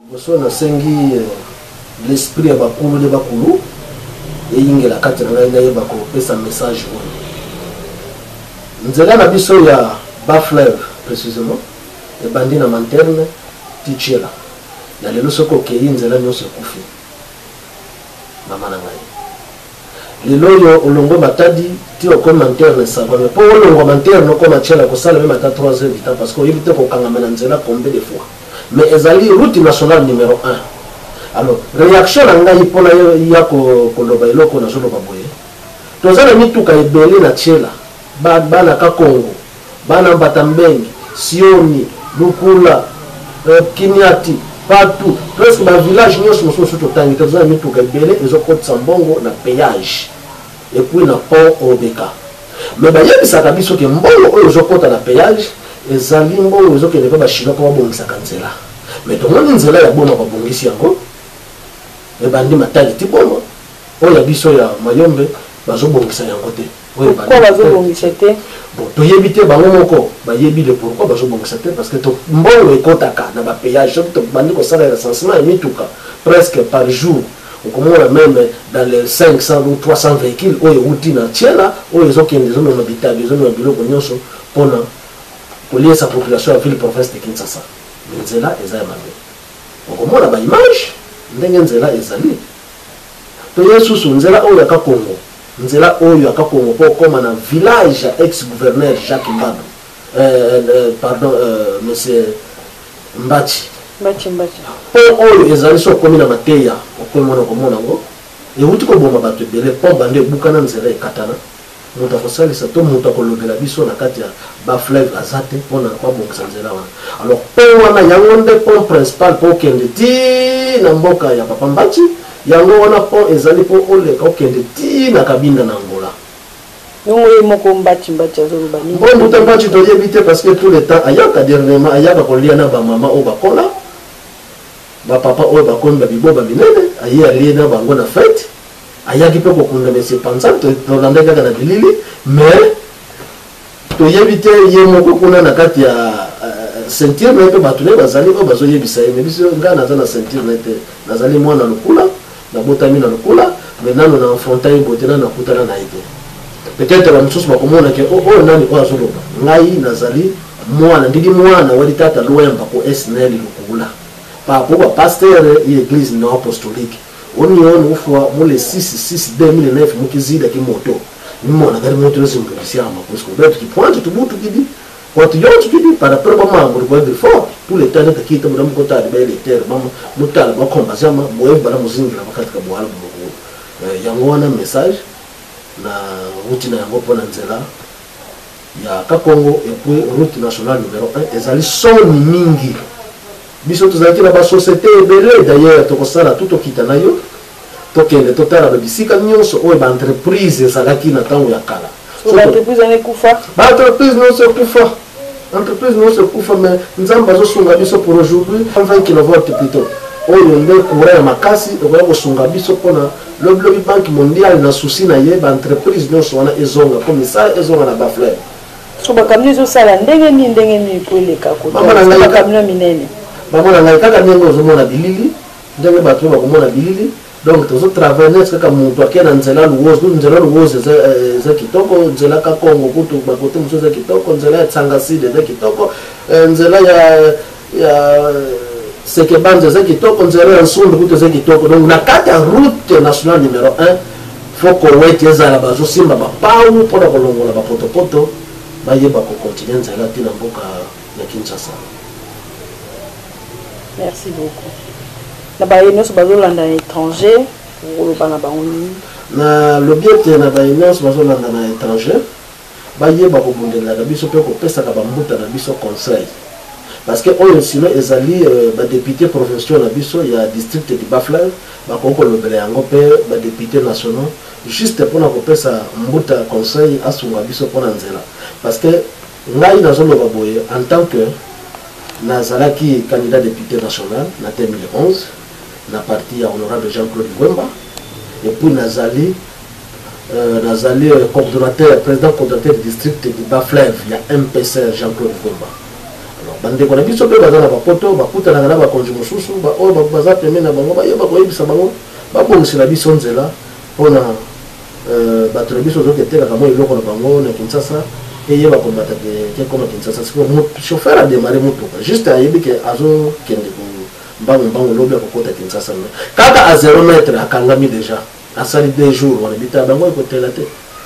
Liboso nasengi l'esprit ya bakulu nde bakulu eyingela kati na ngai nayeba kopesa message oyo. Nzela na biso ya bas fleuve précisément ebandi na Manterne ti Tshela. Ya lelo soki okeyi nzela nyonso ekufi. Mama na ngai. Lelo oyo olongwe Matadi ti okomi Manterne ça va mais po olongwa Manterne okoma Tshela kosala meme ata 3 heures du temps parce que oyebi te kokangama na nzela combien de fois. Mais ezali route nationale numero 1. Alors reaction na ngai pona ya koloba eloko nazoloba boye, toza na mituka ebele na Tshela, bana Kakongo, bana Mbata Mbenge, Sioni, Lukula, Kiniati, partout presque ba village nyonso mosusu totangi te, toza na mituka ebele ezokotisa mbongo na péage et puis na pont Obeka. Mais bayebisaka biso ke mbongo oyo ezokota na péage ezali mbongo ezokende mpe ba chinois mpo babongisaka nzela. Mais tomoni nzela ya Boma babongisi yango ebandi Matadi ti Boma, oyo ya biso ya Mayombe bazobongisa yango te. Pourquoi bazobongisa te? Bon, toyebi te, bango moko bayebi le pourquoi bazobongisa te, parce que mbongo ekotaka na ba péage. Soki tobandi kosala recensement ya mituka presque par jour, okomona même dans les 500 ou 300 véhicules oyo euti na Tshela, oyo ezokende ezomema bitabi, ezomema biloko nyonso mpona koliesa population ya ville province de Kinshasa. Mais nzela eza ya mabe, okomona ba image ndenge nzela ezali. Toye susu nzela oyo ya Kakongo, nzela oyo ya Kakongo mpo okoma na village ya ex-gouverneur Jacques Mbadu, pardon, monsieur Mbatshi. Mbatshi, Mbatshi. Pont oyo ezali so okomi na mateya, okomi wana okomona yango euti koboma bato ebele. Pont bande ebukana, nzela ekatana, moto akosalisa to moto akolobela biso na kati ya ba fleuve aza te mpona babongisa nzela wana. Alors pont wana yango nde pont principal mpo okende ti na mboka ya papa Mbatshi. Yango wana pont ezali mpo oleka okende ti na Kabinda na Angola. Bongo ye moko Mbatshi, Mbatshi azoloba nini? Bon, Mbuta Mbatshi toyebi te, parce que tout le temps ayaka dernièrement, ayaka kolia na bamama oyo bakola, bapapa oyo bakomi babiboba minene, aye alie na bango na fête. Ayaki mpe kokunda monsieur Panza, tolandaki kaka na bilili, mais toyebi te ye moko kuna na kati ya ceinture na ye mpe bato na ye bazali oyo bazoyebisa ye. Mais biso, ngai naza na ceinture na ye te, nazali mwana Lukula, nabotami na Lukula, mais nano na enfanta ye boye te, nano nakutana na ye te. Peut-être bamosusu bakomona ke oyo nani oyo azoloba, ngai nazali mwana ndidi mwana wali tata Luemba ko SNL Lukula, papo ba pasteur ya église non apostolique onion ufwa mule 6 6 2009 mukizida kimoto nimona kali moto yozimbukisia makusko betu kipointe tubutu kidi watu yonso kidi par rapport ba membre kwa fort tout le temps kakita muda mukota ali ba électeur ba mutala ba komba zama boye bala muzingira bakati ka bwala bumuku. Yango wana message na route na yango pona nzela ya Kakongo et puis route nationale numéro 1 ezali soni mingi. Biso tozalaki na ba société ebele, d'ailleurs tokosala tout tokita na yo tokende totala ba bisika nyonso oyo ba entreprise ezalaki na ntango ya kala. So ba entreprise wana ekufa? Ba entreprise nyonso ekufa, entreprise nyonso ekufa, mais Nzambe azosunga biso pour aujourd'hui 20 kilovolts plutôt oyo nde courant ya makasi ekoya kosunga biso mpona lobilobi Banque mondiale na souci na ye ba entreprise nyonso wana ezonga mpo misala ezonga na ba fleuve. So bakamio ezosala ndenge nini, ndenge nini po eleka Mama na ngai bakamio minene? Mama na ngai, kaka ndenge ozomona bilili, ndenge bato oyo bakomona bilili, donc tozotravaille neti kaka moto ake na nzela Luozi. Nzela Luozi eza kitoko, nzela Kakongo kutu bakote mosusu eza kitoko, nzela ya Tsangaside eza kitoko, nzela ya Sekebanza eza kitoko, nzela ya Nsundu kutu eza kitoko. Donc na kati ya route nationale numéro 1 faut kowete ezala bazosimba bapau mpona kolongola bapotopoto, bayeba kokontinue nzela ti na mboka ya Kinshasa. Merci beaucoup. Na baye nyonso bazolanda na étranger, okoloba na bango nini? Na lobi ete na baye nyonso bazolanda na étranger bayeba kobundelaka biso mpe kopesaka bambuta na biso conseil, parce que oyo sino ezali badéputé provinciaux na biso ya district du Bas-Fleuve bakoki kolobela yango mpe badéputé nationaux, juste mpona kopesa mbuta conseil asunga biso mpona nzela. Parce que ngai nazoloba boye en tant que nazalaki candidat député national na 2011 na parti ya honorable Jean-Claude Ngwemba, et puis nazali coordonnateur, président coordonnateur du district du Bas-Fleuve ya MPCR Jean-Claude Ngwemba. Alors Bandeko na biso mpe baza na bapoto, bakutanaka na bakonzi mosusu baoyo baza pembeni na bango, bayeba koyebisa bango babongisela biso nzela mpona bato na biso ozoki etekaka mwa eloko na bango na Kinshasa, eyeba komata ke ekoma Kinshasa. Sikoyo chauffeur adémarre motuka, juste ayebi ke azokende mbangu mbangu, lobi akokota Kinshasa, mais kaka a 0 mètre akangami déjà, asali 2 jours wana. Bitala bango ekotela te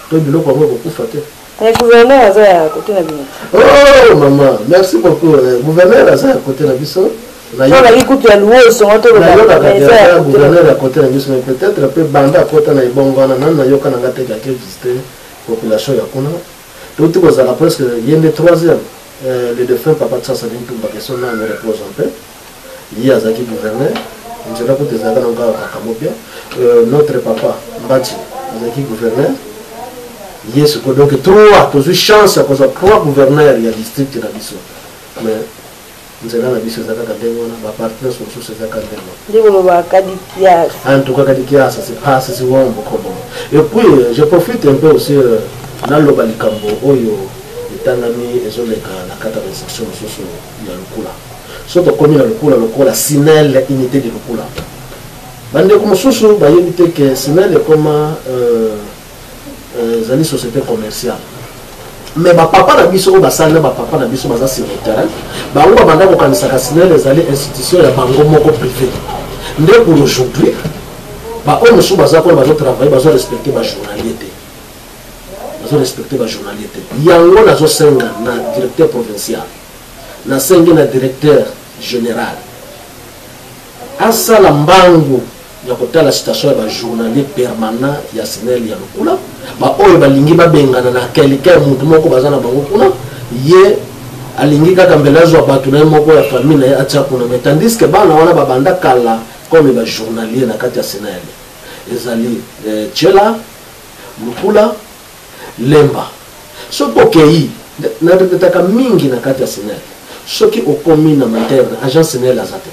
to biloko yango ekokufa te. Mais gouverneur aza ya côté na bino? Oh mama, merci beaucoup. Gouverneur aza ya côté na biso. Tolaki kutu ya luoso. Nayokaka gouverneur ya côté na biso, mais peut-être mpe banda akota na ebongo wana, nani nayoka na nga te kake visite population ya kuna. Touti kozala presque ye nde troisième, le défunt papa Tsasa Ntumba, que son âme repose en paix, ye azalaki gouverneur, nzela kutu ezalaka na kaka makambo bien. Notre papa Mbati azalaki gouverneur, ye sikoyo. Donc trois, tozwi chance ya kozwa trois gouverneur ya district na biso, mais nzela na biso eza kaka ndenge wana, bapartenaires mosusu eza kaka ndenge wana. Nde koloba Kadikias. En tout cas Kadikias, c'est pas c'est wombo kombo. Et puis je profite un peu aussi, naloba likambo oyo etangami ezoleka na kati ya bainstitution mosusu ya Lukula. So tokomi na Lukula, lokola SNEL, unité de Lukula, bandeko mosusu bayebi te ke SNEL ekoma ezali société commerciale. Mais bapapa na biso oyo basali na bapapa na biso baza sur le terrain, bango babanda kokanisaka SNEL ezali institution ya bango moko privé. Nde pour aujourd'hui, baoyo mosusu baza kuna bazotravaille, bazorespecte bajournalier te, bazorespecte bajournalier te. Yango nazosenga na directeur provincial, nasengi na directeur général asala mbangu ya kotala situation ya bajournalier permanent ya SNEL ya Lukula. Baoyo balingi babengana na quelqu'un, motu moko baza na bango kuna, ye alingi kaka mbele azwa bato na ye moko ya famille na ye atia kuna, mais tandis que bana wana babanda kala comme bajournalier na kati ya SNEL ezali Tshela, Lukula, Lemba. Soki okei, narepetaka mingi na kati ya SNEL, soki okomi na Materne, agent SNEL aza te.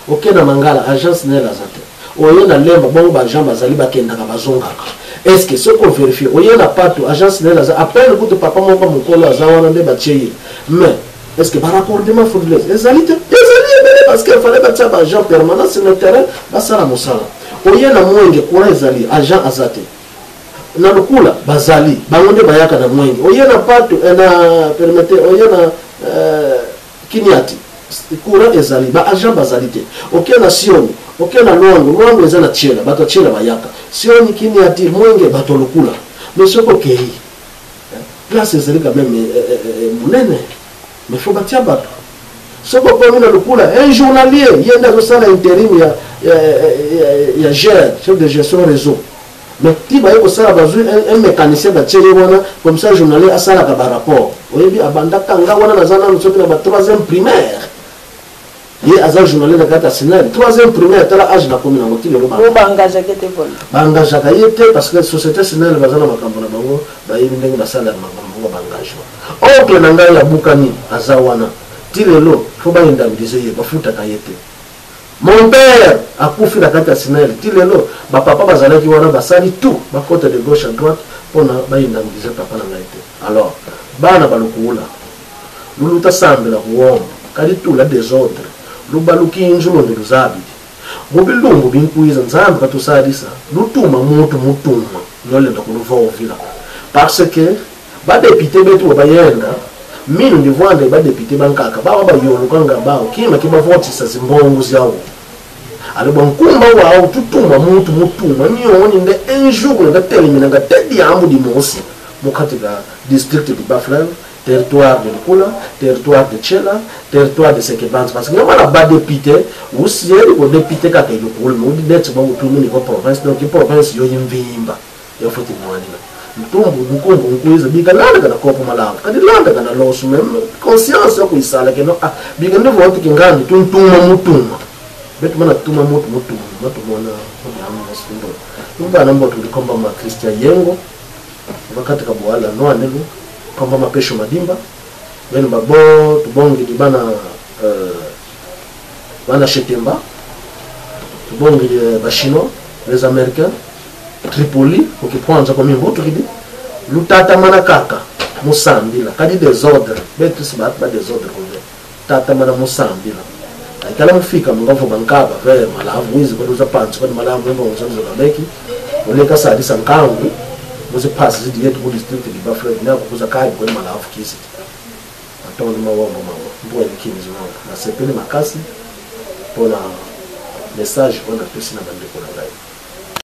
Oke na Mangala, agent SNEL aza te. Oye na Lemba, bongo baagent bazali, bakendaka, bazongaka. Est ce que soki ovérifie, oye na Patu, agent SNEL aza à peine, kutu papa moko mokolo aza wana nde batie ye. Mais est ce que baraccordement frauduleuse ezali te? Ezali ebele, parce que fallait batia baagent permanent sur le terrain, basala mosala. Oye na Mwenge, courant ezali, agent aza te. Na Lukula bazali, bango nde bayaka na Mwenge. Oye na Patu, na permete, oye na Kiniati, courant ezali, baagent bazali te. Oke na Sioni, oke na Lwango. Lwango eza na Tiela, bato ya Tiela bayaka Sioni, Kiniati, Mwenge, bato ya Lukula. Mais soki okei, place ezali quand même monene, mais faut batia bato. Soki okomi na Lukula, un journalier ye nde azosala intérim ya gère, chef de gestion réseau. Mais ti baye kosala, bazwi un mécanicien, batie ye wana comme ça journalier asalaka barapport. Oyebi, abandaka nga wana naza nanu soki na ba troisième primaire, ye aza journalier na kati ya SNEL, troisième primaire. Tala age nakomi nango, ti lelo baengageaka ye te, parce que société SNEL baza na makambo na bango, bayebi ndenge basalaka makambo bango baengagement. Oncle na ngai abukani, aza wana ti lelo, faut baindemniser ye, bafutaka ye te. Mon père akufi na kati ya SNEL, ti lelo bapapa bazalaki wana, basali tout, bakota de gauche à droite mpona baindemniser papa na ngai te. Alors bana balokula luluta sambela kuwomba kadi tula désordre lubalukinzu londe luzabidi mubilumbu binkwiza Nzambe katusalisa lutuma mutu mutuma nolenda kuluva uvila, parce que badepute betu babayenda minu ndivwanda, badepute bankaka bawa bayolukanga bawo kima kibavotisa zimbongo zyawo. Ale bwankumba wawo tutuma mutu mutuma nyoni nde un jour ngatelemina ngatedi yambu dimosi mukati ka district de Bas-Fleuve, territoire de Lukula, territoire de Tshela, territoire de Seke-Banza, parce que ngama badepute usieri ko député kaka ilukula, mais udi neti ba utumi niveau province. Donc province yo yimvimba yofuti mwanina mtumbu nkumbu nkuiza bika landa kana kopo malanga kadi landa kana losu même conscience yo kuisala keno ah bika ndivo watu kingani tuntuma mutuma betu mana tuma mutu mutuma matumona masindo ubana mbo tulikomba ma Christian Yengo wakati kabuala noanelu komba mapesho madimba beno babo tubongi di bana bana Chetemba, tubongi bachinois, les Américains, Tripoli okipwanza kwa mimbutu kidi lutata mana kaka musambila kadi désordre betu si ba désordre konde. Tata mana musambila aikala mufika mungavo bankaba ve malavu wizi kwani uzapansi kwani malavu mwemba uzanzokameki uleka salisa nkangu muziphasi zidi yetu ku district di bafred nako kuza kai kwani malavu kisi atondo mawambo mama mbuwa likini ziwanga nasepeli makasi mpona message oyo napesi na bandeko na ngai.